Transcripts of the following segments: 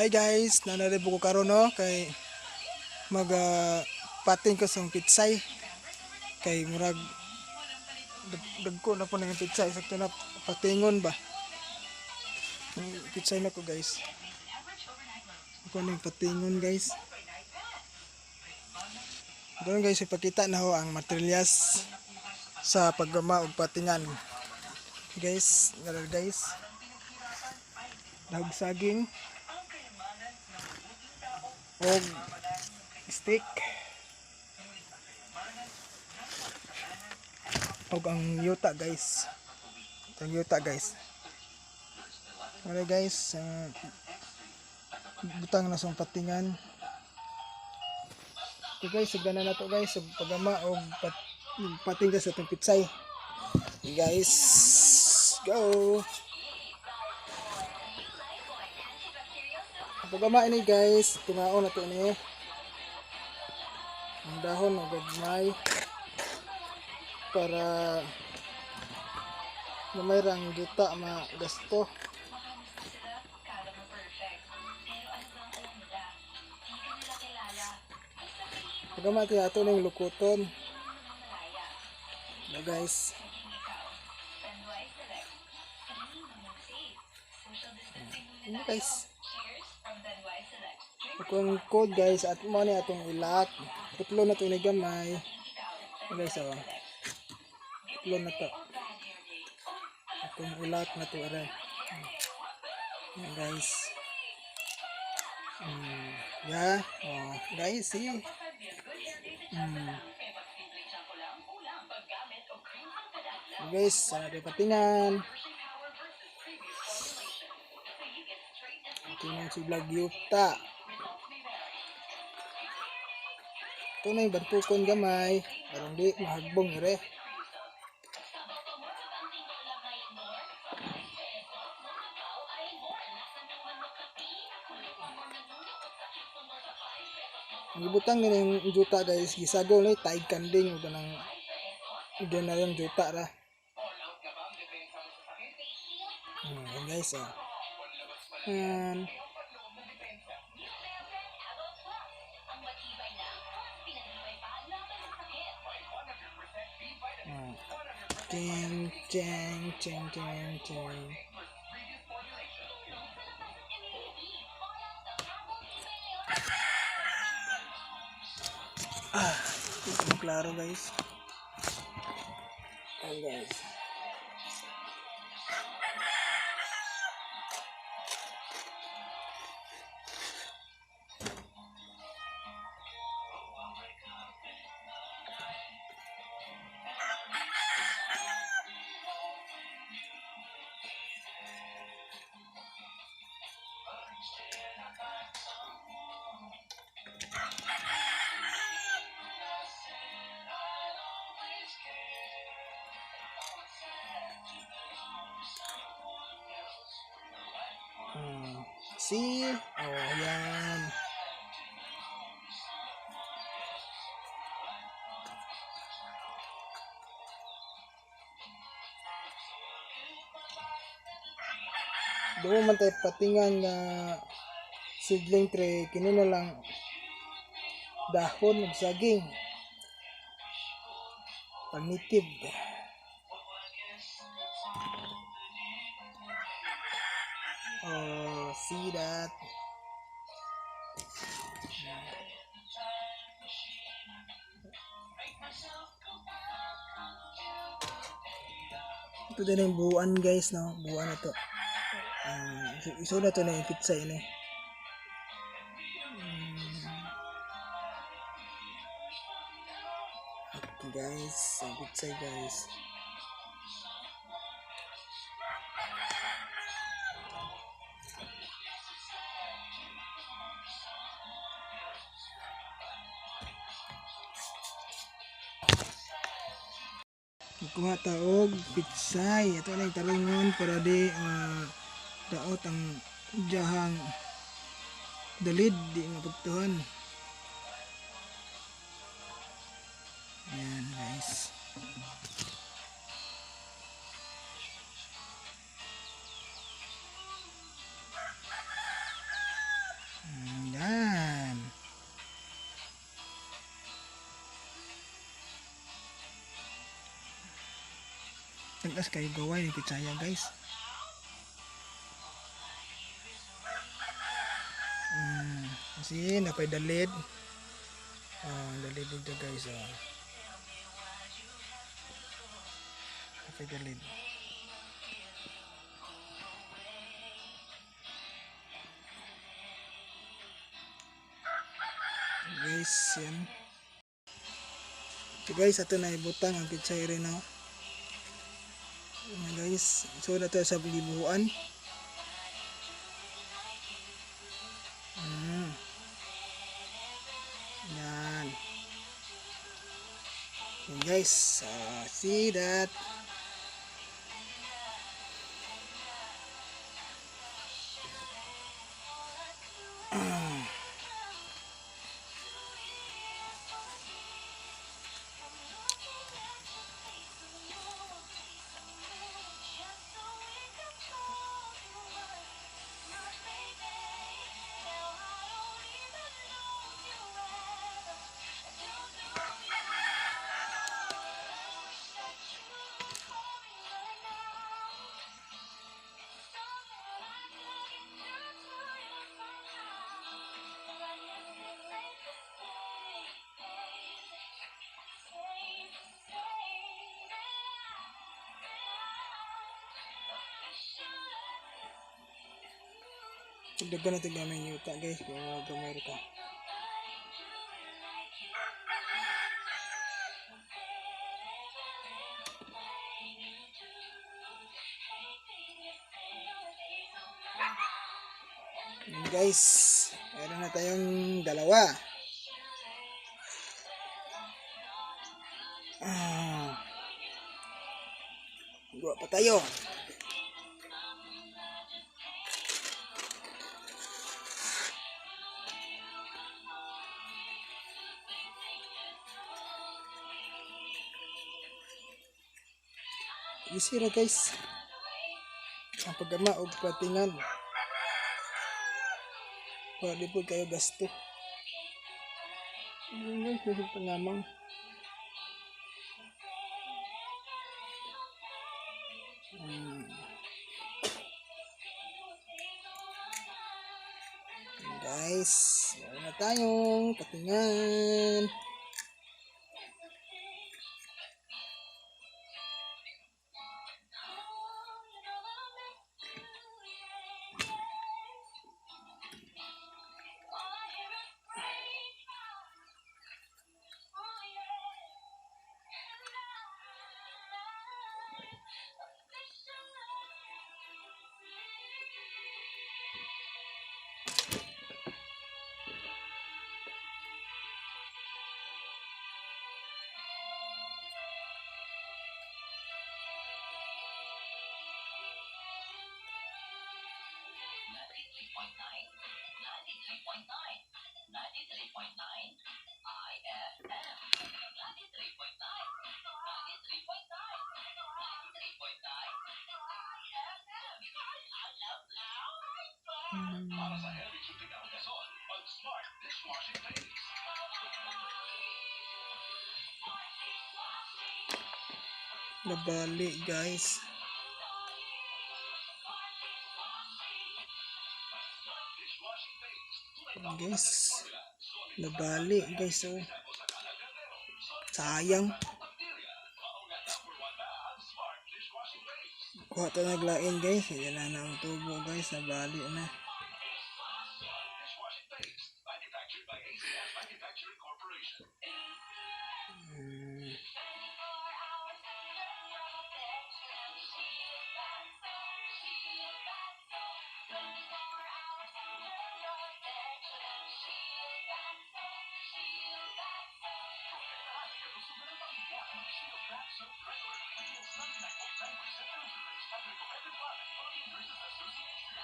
Hi guys, nanaribo ko karon, no, kay mag pating ko sa pitsay kay murag dagko na po na yung pitsay, sakto na patingon ba. Yung pitsay na ko, guys. Ako na yung patingon, guys. Doon, guys, ipakita na ho ang materials sa paggama og patingan. Guys, ngaral, guys. Dahog saging og stick og ang yuta, guys. Itong yuta, guys. Wala, guys, butang na sa patingan. Okay guys, sigana na to, guys, og paggama og pating sa itong pitsay. Okay, guys, go. Ang paggama ini, guys, tungaon na to ni. Ang dahon og gagmay para gamay ra ang yuta magasto. Paggama ito ato ning lukuton. Na, guys. Ano, guys? Kung code, guys, at mo ni atong ilak. Putlo na to ni gamay. Ayan, guys, oh. Putlo na to. Atong ilak na to are. Ayan, guys. Yeah. Oh, guys, see. Guys, sana kayo patingan. Tingnan si Vlog Yuta. Ito na yung bantukon gamay. Aron di mahagbong ire. Ang gibutang nila yung juta, guys, gisagol na taig kanding ug kanang na yung juta ra. Yan, guys, oh. Ayan. Ching, ching, ching, ching, ching. Ah, ito mo klaro, guys. Ayan, guys. See? Oh, yan. Doon man tayo patingan nga seedling tray, kini na lang dahon ng saging. Pag-native. Oh, see that? Ito din ang buuan, guys, no? Buuan na to. Iso na to na yung pizza ini. Okay guys, ang pizza, guys. Kuha ta og pitsay. Ito na yung tarungon para di daot ang jahang dalid, di mapagtuhan. Ayan, guys. Tag-as kayo gaway ni pitsaya, guys. Kasi napay dalid. Ah, dalid dito, guys. Oh. Napay dalid. Guys, yan. So guys, ato na ibutang ang pitsay rin, no? Yan, guys. So, na to sa gibuhuan. Yan. Yan, guys. See that? Dagdagan natin gamay yuta, guys, kung mga gamay ka. Yan, guys, meron na tayong dalawa. Ah. Gawa pa tayo. Easy ra, guys. Ang paggama og patingan. Para di po kayo gasto. Yun, guys, nasa pangamang. Guys, meron na tayong patingan. 93.9, 93.9, 93.9, IFM, 93.9, 93.9, 93.9, IFM. I love loud. Para sa heavy duty na hugason, mag-Smart Dishwashing Paste. Nabali, guys. Dishwashing paste. Tunay Ayan, guys. Nabali, guys. Oh. Sayang. Bacteria. Mauna number one na ang Smart Dishwashing Paste. Kuha ta naglain, guys. Hindi na na ang tubo, guys. Nabali na. Smart Dishwashing Paste. Manufactured by ACS Manufacturing Corporation. Kalusugan ng pamilya. Mag-Shield Bath Soap regularly. Contains 99.9% preservatives. At recommended by Philippine Nurses Association.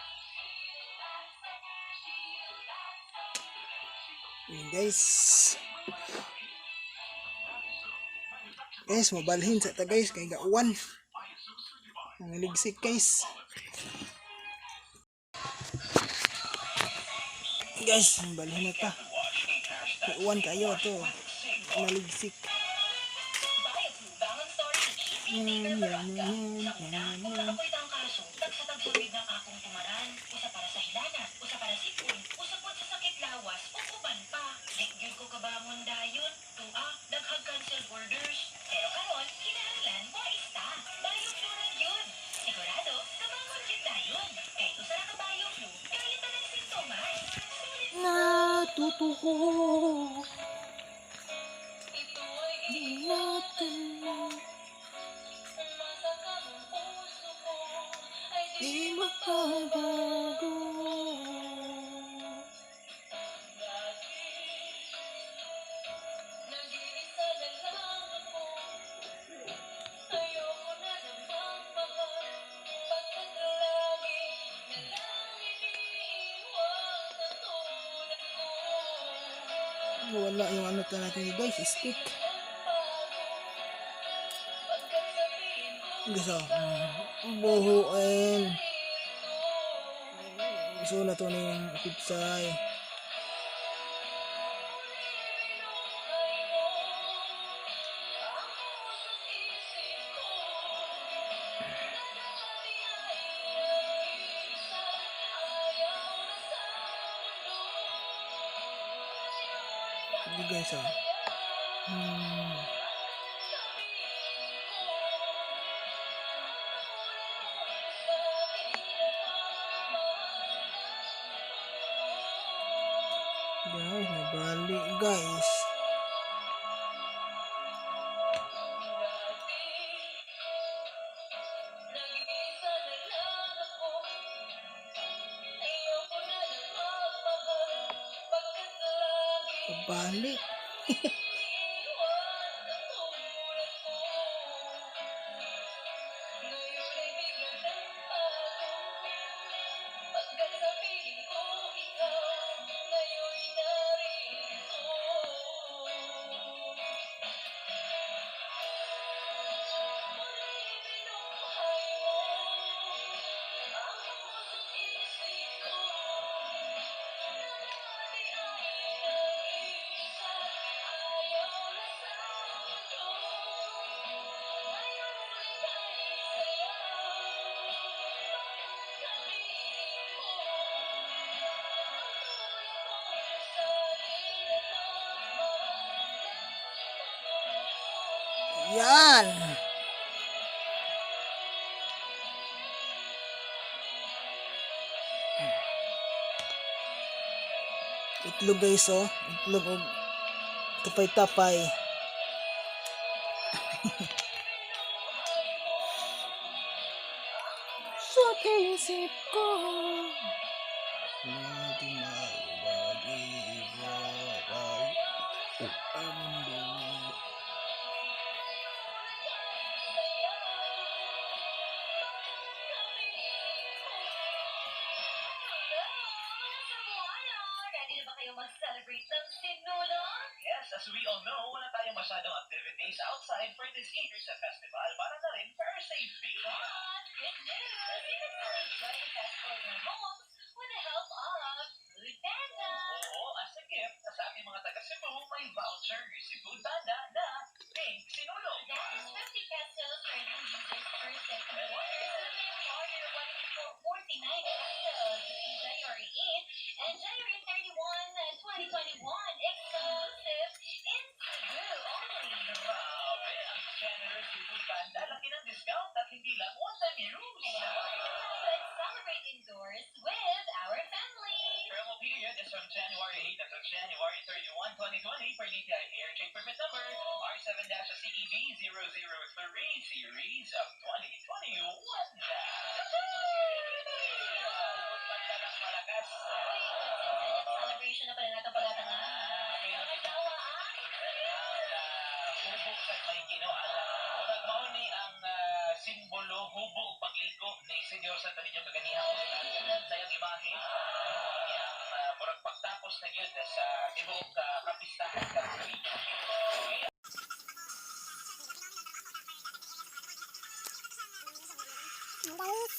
Ayan, guys. Guys, mabalhin sa ta, guys. Kay gauwan. Ang ligsik, guys. Guys, mabalhin na ta. Gauwan kayo to. Maligsik. Bio Balance Story EC Yan, yan, yan, Sa una, yan, kung yan. nakapoy ang kaso, tagsa-tagsulid ng akong tumaran, usa para sa hilanat, usa para sipon, usa pod sa sakit lawas, ug uban pa. Di gyud ko kabangon dayon, tua, daghang cancel orders. Pero karon, kinahanglan mo ista. Bioflu na gyud. Sigurado, kabangon gyud dayon. Kay usa ra ka Bioflu, kaya tanang sintomas. Sulit. Natutuho Ito ay natin umasa ka ng puso ko ay di makabago. Dati, nag-iisa na lang ako. Ayoko na ng magmahal, pagkat lagi na lang iniiwan ang tulad ko. Wala yung ano ta natin, guys, stick. Pagkat sabihin ko Gusto, buhuin. So na to na yung pitsay. Hindi, guys, ah. Guys, nabali, guys. Nag-iisa na lang ako. Ayoko na ng magmahal, pagkat lagi Nabali. iniiwan ang tulad ko. Ngayon ay biglang nagbago, pagkat sa piling ko ikaw ngayon'y narito. Muling binuhay mo ang puso't isip ko na dati ay nag-iisa, ayaw na sa mundo. Ngayon kay saya, pagkat kapiling ko ang tulad mo sa di na nagmamahal na totoo. Yan! Itlog, guys, oh. Itlog og tapay-tapay. Sa isip ko natin ay mag-iba ang mundo. Hello, mga Cebuano! Ready na ba kayo mag-celebrate ng Sinulog? Yes, as we all know, wala tayong masyadong activities outside for this year's festival para na rin for our safety. But good news! You can still enjoy the festival in your homes with the help of Food Panda! Oo, as a gift sa ating mga taga Cebu, may voucher si Food Panda na Pink Sinulog. That is ₱50 for new users' first and two orders with a minimum order of ₱149 between January 8 and January 31, 2021. Exclusive in Cebu only. Grabe, ang generous si Food Panda. Laki ng discount at hindi lang one-time use. Kaya order na tayo and celebrate indoors with our family. Promo period is from January 8 until January 31, 2020 for DTI Air Trade Permit number R7-CEB 003 series of 2021. Food Panda lang malakas. Uy, quincentennial celebration na pala natin pagkatangan. Nakatawa ang Hubo sa may ginoala. Murag mao ni ang simbolo hubo ug pagligo ni Senyor Santo Niño kaganiha sa iyang imahe. Iyang murag pagtapos na gyud sa tibuok kapistahan karong gabi. Guys.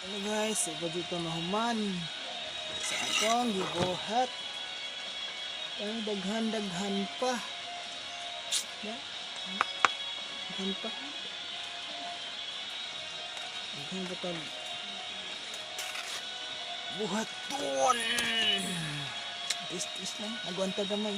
Ano guys, iba dito mahuman sa akong gibuhat. Ang daghan-daghan pa. Ya. Daghan pa. Daghan pa tag buhaton. Tis-tis lang. Agwanta gamay.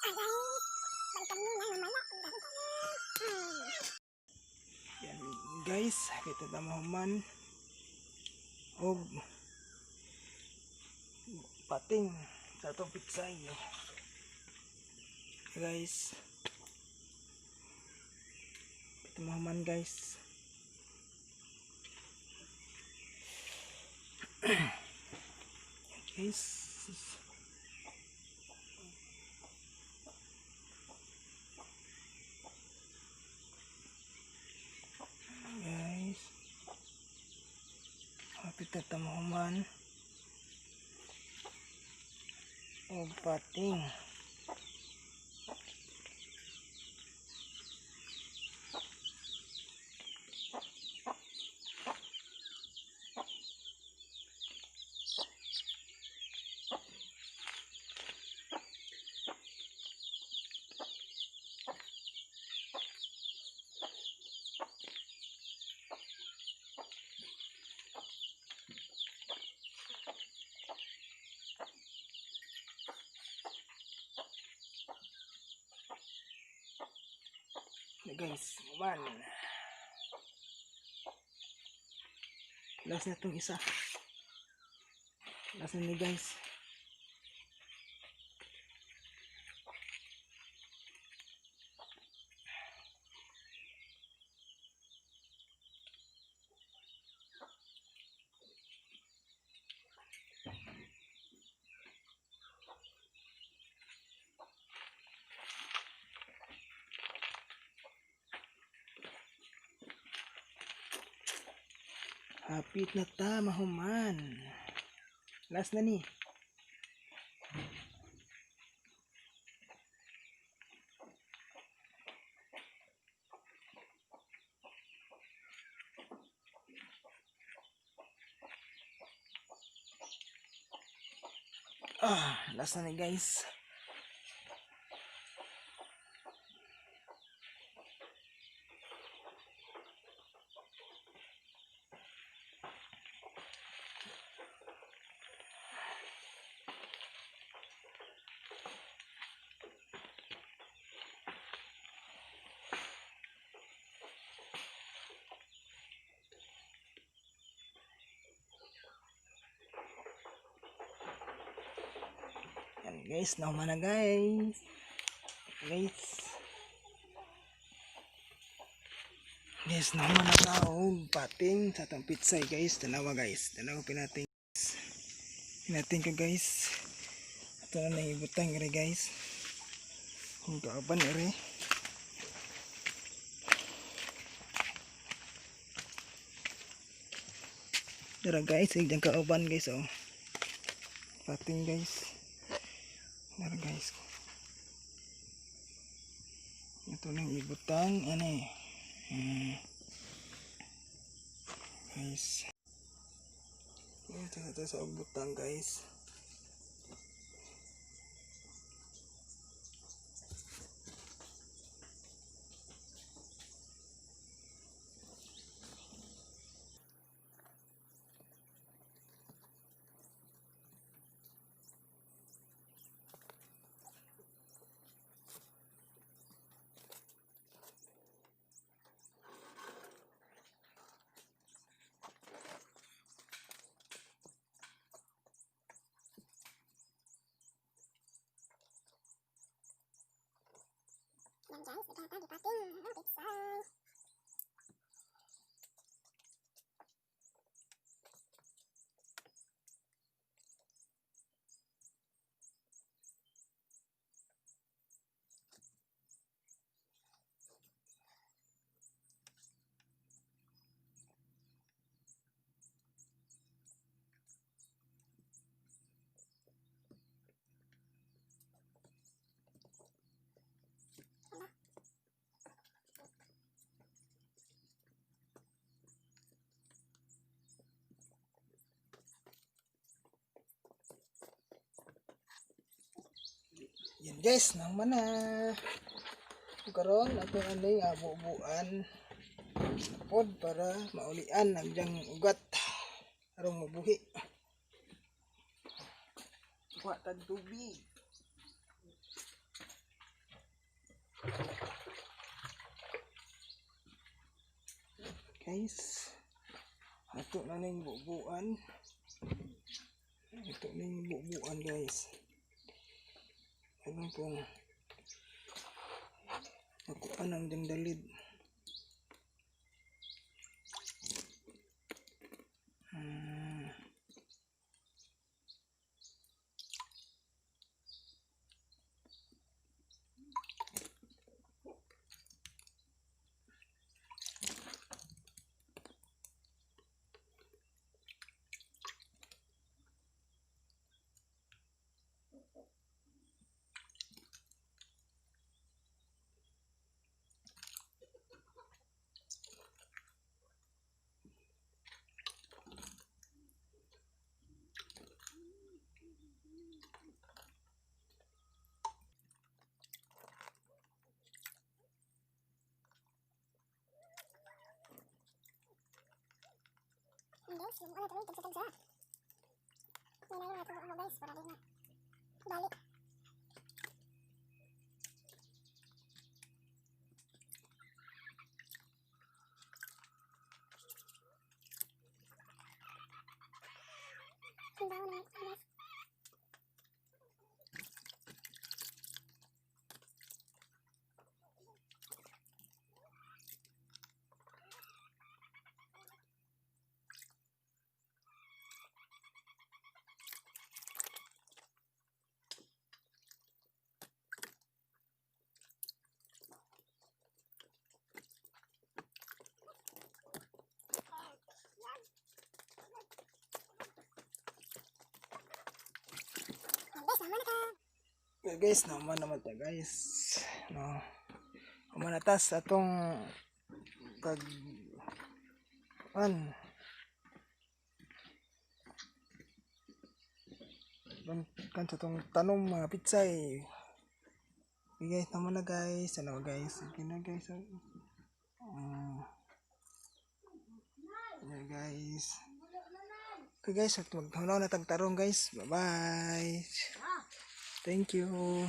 Yan guys, kita ta mahuman og pating sa atong pitsay. Guys, kita mahuman guys. Yan guys. Guys, hapit na tamahuman og pating. Guys, one. Last na itong isa. Last na ni guys. Hapit na ta mahuman. Last na ni. Ah, last na ni guys. Yan guys, nahuman na guys. Guys. Guys, nahuman na ta og pating sa atong pitsay guys. Tanawa guys. Tanawa pinating. Pinating ko guys. Ato na nang ibutang ere guys. Kung kauban ere. Dara guys, igdang kauban guys oh. Pating guys. Dara guys. Ito nang ibutang ani. Guys. Ito sa butang guys. Yan guys, nagkata gipating ang pitsay. Yan guys, naman na. Karon ato ani nga bubuan pod para maulian ang diyang ugat aron mabuhi. Kuha tag tubig. Guys, ato na ning bubuan. Ito ning bubuan, guys. Ano pong ako ang ding dalid. Guys, yung ano tuloy, tagsa-tagsa. May na yung mga guys, para di na. Balik. Ang baho na guys. Guys, naman na ka. Okay, guys, naman naman ta, guys. No. Human na tas atong pag an kan sa tong tanom mga pitsay. Okay guys, naman na, guys. Ano, guys? Okay na, guys. Yeah, guys. Okay guys, at maghunaw na tagtarong, guys. Bye bye. Thank you.